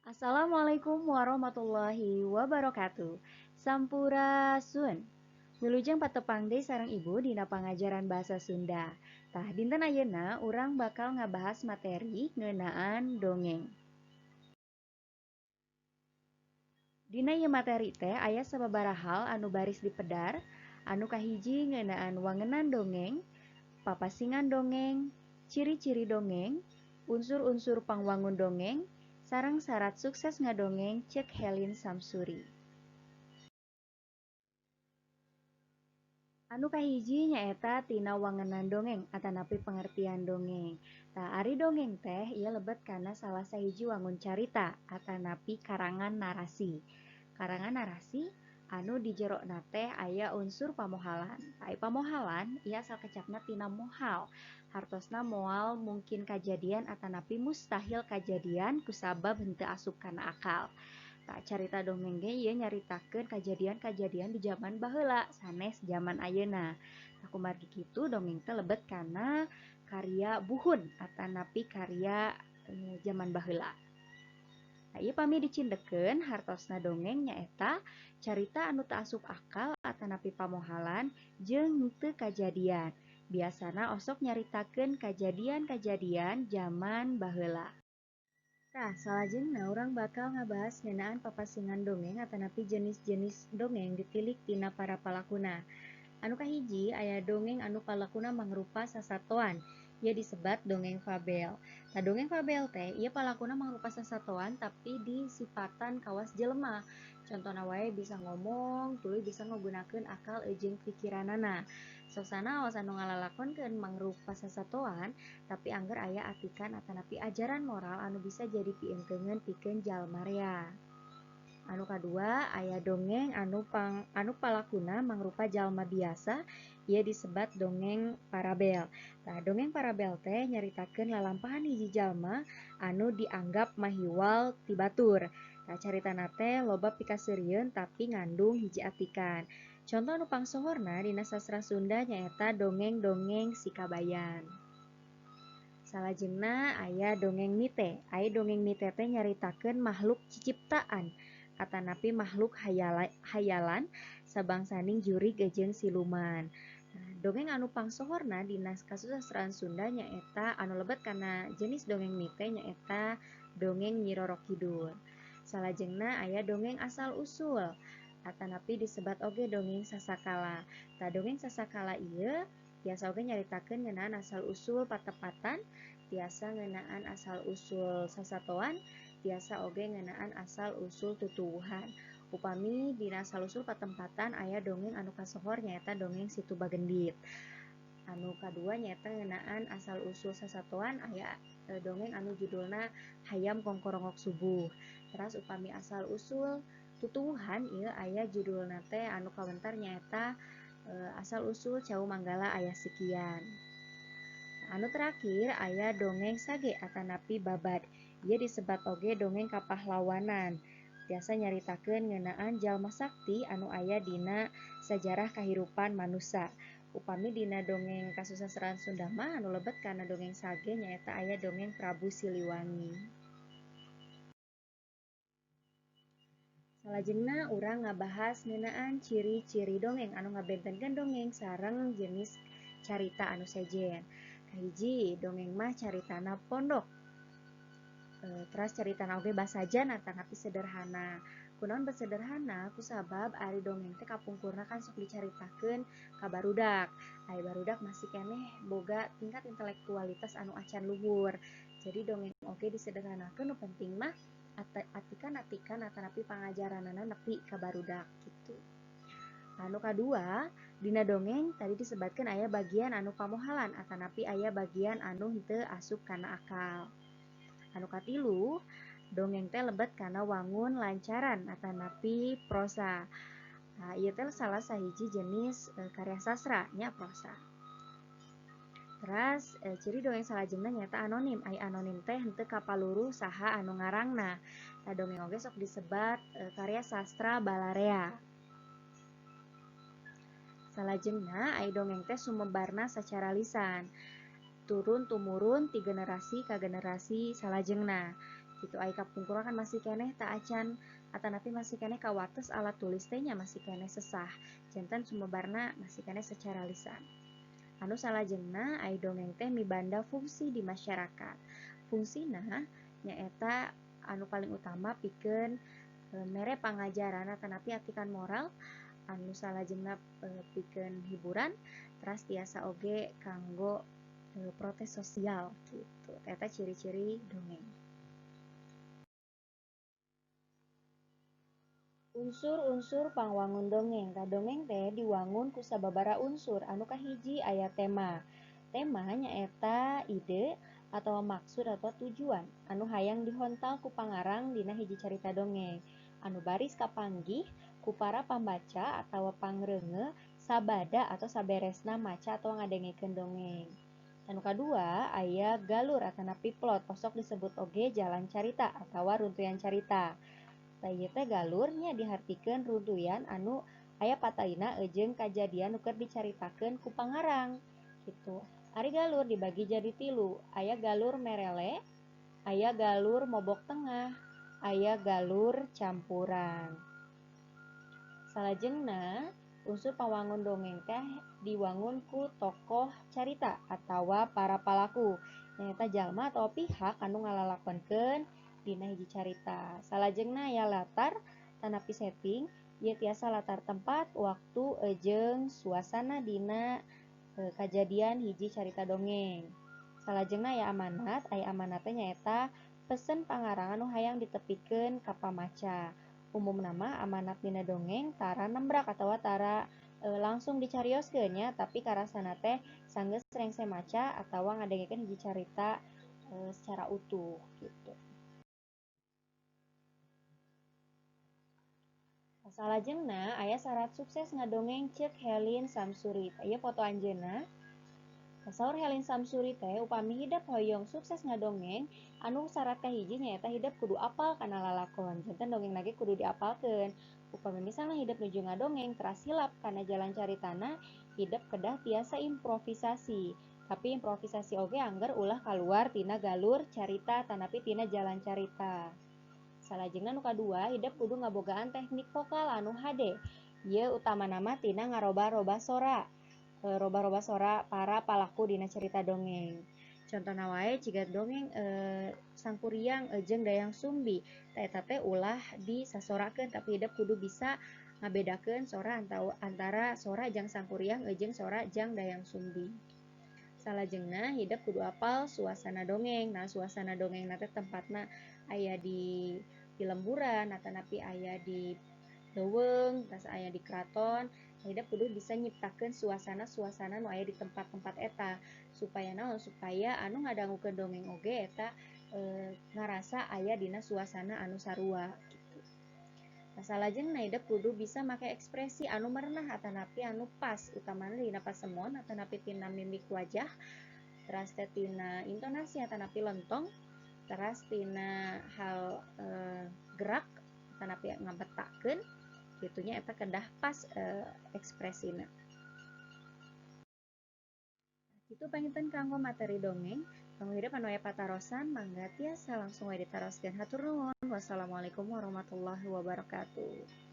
Assalamualaikum warahmatullahi wabarakatuh. Sampurasun. Wilujeng patepang deui sareng Ibu dina pangajaran bahasa Sunda. Tah, dinten ayeuna urang bakal ngabahas materi ngeunaan dongeng. Dina ieu materi teh aya sababaraha hal anu baris dipedar, anu kahiji ngeunaan wangenan dongeng, papasingan dongeng, ciri-ciri dongeng, unsur-unsur pangwangun dongeng, sareng syarat sukses ngadongeng cek Helin Samsuri. Anu kahiji nyaeta tina wangenan dongeng atanapi pengertian dongeng. Tah, ari dongeng teh ieu lebet kana salah sahiji wangun carita atanapi karangan narasi. Karangan narasi anu di jerona teh aya unsur pamohalan. Ai pamohalan ieu asal kecapna tina mohal. Hartosna moal mungkin kajadian atanapi mustahil kajadian kusabab henteu asup kana akal. Tah, carita dongeng ge ieu nyaritakeun kajadian-kajadian di jaman baheula sanes jaman ayeuna. Tah, kumargi kitu dongeng teh lebet kana karya buhun atanapi karya jaman baheula. Nah, ieu pami dicindekeun hartosna dongeng nyaeta carita anu teu asup akal atanapi pamohalan jeung henteu kajadian. Biasana osok nyaritakeun kajadian-kajadian jaman baheula. Tah, salajengna urang bakal ngabahas ngeunaan papasingan dongeng atanapi jenis-jenis dongeng ditilik tina para palakuna. Anu kahiji aya dongeng anu palakuna mangrupa sasatoan, ieu disebat dongeng fabel. Tah, dongeng fabel teh ieu palakuna mangrupa sasatoan tapi disipatan kawas jelema. Contona wae bisa ngomong, tuluy bisa ngagunakeun akal jeung pikiranana. Sosana aos anu ngalalakonkeun mangrupa sasatoan, tapi angger aya atikan atanapi ajaran moral anu bisa jadi pientengeun pikeun jalma rea. Anu kadua aya dongeng anu palakuna mangrupa jalma biasa, ieu disebat dongeng parabel. Tah, dongeng parabel teh nyaritakeun lalampahan hiji jalma anu dianggap mahiwal ti batur. Tah, caritana teh loba pikaseurieun tapi ngandung hiji atikan. Contoh anu pangsohorna dina sastra Sunda nyaeta dongeng-dongeng Si Kabayan. Salajengna aya dongeng mite. Aya dongeng mite teh nyaritakeun makhluk ciciptaan atanapi makhluk hayalan sabangsaning jurig jeung siluman. Nah, dongeng anu pangsohorna dina kasusastraan Sunda nyaeta anu lebet kana jenis dongeng mite nyaeta dongeng Nyi Roro Kidul. Salajengna aya dongeng asal usul atanapi disebat oge dongeng sasakala. Tah, dongeng sasakala ieu tiasa oge nyaritakeun ngeunaan asal usul patepatan, tiasa ngeunaan asal usul sasatoan, tiasa oge ngeunaan asal usul tutuwuhan. Upami dina asal usul patempatan aya dongeng anu kasohor nyaeta dongeng Situ Bagendit. Anu kadua nyaeta ngeunaan asal usul sasatoan aya dongeng anu judulna Hayam Kongkorongok Subuh. Teras upami asal usul tutuwuhan ieu aya judulna teh anu kawentar nyaeta asal usul Cau Manggala aya sekian. Anu terakhir aya dongeng sage atanapi babad. Ieu disebat oge dongeng kapahlawanan. Tiasa nyaritakeun ngeunaan jalma sakti anu aya dina sajarah kahirupan manusa. Upami dina dongeng kasusastraan Sunda mah anu lebet kana dongeng sage nyaeta aya dongeng Prabu Siliwangi. Salajengna urang ngabahas ngeunaan ciri-ciri dongeng anu ngabentenkeun dongeng sareng jenis carita anu sejen. Kahiji, dongeng mah caritana pondok. Teras caritana oge basajan atanapi sederhana. Kunaon bet sederhana? Kusabab ari dongeng teh kapungkurna kan sok dicaritakeun ka barudak. Ari barudak masih keneh boga tingkat intelektualitas anu acan luhur. Jadi dongeng oge disederhanakeun, nu penting mah atikan-atikan atanapi pangajaranana nepi ka barudak gitu. Anu kadua, dina dongeng tadi disebatkeun aya bagian anu pamohalan atanapi aya bagian anu henteu asup kana akal. Anu katilu, dongeng teh lebet kana wangun lancaran atanapi prosa. Nah, ieu teh salah sahiji jenis karya sastra nya prosa. Teras ciri dongeng salajengna nyaeta anonim. Ai anonim teh henteu kapaluruh saha anu ngarangna. Tah, dongeng oge sok disebat karya sastra balarea. Salajengna ai dongeng teh sumebarna sacara lisan, turun tumurun ti generasi ka generasi salajengna. Gitu, ai kapungkur kan masih keneh teu acan atanapi masih keneh kawates alat tulis teh nya, masih keneh sesah, janten sumebarna masih keneh secara lisan. Anu salajengna, ai dongeng teh mibanda fungsi di masyarakat. Fungsina nyaeta anu paling utama pikeun mere pangajaran atanapi atikan moral, anu salajengna pikeun hiburan, teras tiasa oge kanggo protes sosial gitu. Eta ciri-ciri dongeng. Unsur-unsur pangwangun dongeng. Tah, dongeng teh diwangun ku sababaraha unsur. Anu kahiji aya tema. Tema nyaeta ide atau maksud atau tujuan anu hayang dihontal ku pangarang dina hiji carita dongeng, anu baris kapanggih ku para pambaca atau pangreunge sabada atau saberesna maca atau ngadengekeun dongeng. Anu kadua aya galur atanapi plot, osok disebut oge jalan carita atawa runtuyan carita. Tah, ieu teh galur nya dihartikeun runtuyan anu aya patalina jeung kajadian nu keur dicaritakeun ku pangarang gitu. Ari galur dibagi jadi tilu, aya galur merele, aya galur mobok tengah, aya galur campuran. Salajengna, unsur pawangun dongeng teh diwangun ku tokoh carita atawa para palaku, nyaeta jalma atau pihak anu ngalalakonkeun dina hiji carita. Salajengna aya latar tanapi setting, ieu tiasa latar tempat, waktu, jeung suasana dina kajadian hiji carita dongeng. Salajengna aya amanat, aya amanat teh nyaeta pesen pangarang anu hayang ditepikeun ka pamaca. Umumna mah amanat dina dongeng tara nembrak atawa tara langsung dicarioskeun nya, tapi karasana teh sanggeus rengse maca atawa ngadengekeun hiji carita secara utuh gitu. Salajengna aya syarat sukses ngadongeng ceuk Helin Samsuri. Ieu foto anjeunna. Saur Helin Samsuri teh, upami hidep hoyong sukses ngadongeng, anu syarat kahiji nyaeta hidep kudu apal kana lalakon. Janten dongengna ge kudu diapalkeun. Upami misalna hidep nuju ngadongeng teras hilap kana jalan caritana, hidep kedah tiasa improvisasi. Tapi improvisasi oge angger ulah kaluar tina galur carita tanapi tina jalan carita. Salajengna nu kadua, hidep kudu ngabogaan teknik vokal anu hade. Ieu utamana mah tina ngaroba-roba sora. Roba-roba sora para palaku dina carita dongeng. Contohna wae jiga dongeng Sangkuriang jeung Dayang Sumbi. Tah, eta teh ulah disasorakeun, tapi hidep kudu bisa ngabedakeun sora antara sora jang Sangkuriang jeung sora jang Dayang Sumbi. Salajengna hidep kudu apal suasana dongeng. Nah, suasana dongeng teh tempatna aya di lemburan atanapi aya di leuweung, tas aya di keraton. Hidep kudu bisa nyiptakeun suasana-suasana nu aya di tempat-tempat eta, supaya naon? Supaya anu ngadangukeun dongeng oge eta ngarasa aya dina suasana anu sarua gitu. Nah, salajengna hidep kudu bisa make ekspresi anu merenah atanapi anu pas, utamana dina pasemon atanapi tina mimik wajah, teras teh tina intonasi atanapi lentong, teras tina hal gerak atanapi ngabetakeun kitu nya, eta kedah pas ekspresina. Kitu panginten kanggo materi dongeng. Kanggo hidep anu aya patarosan, mangga tiasa langsung we ditaroskeun. Hatur nuhun. Wassalamualaikum warahmatullahi wabarakatuh.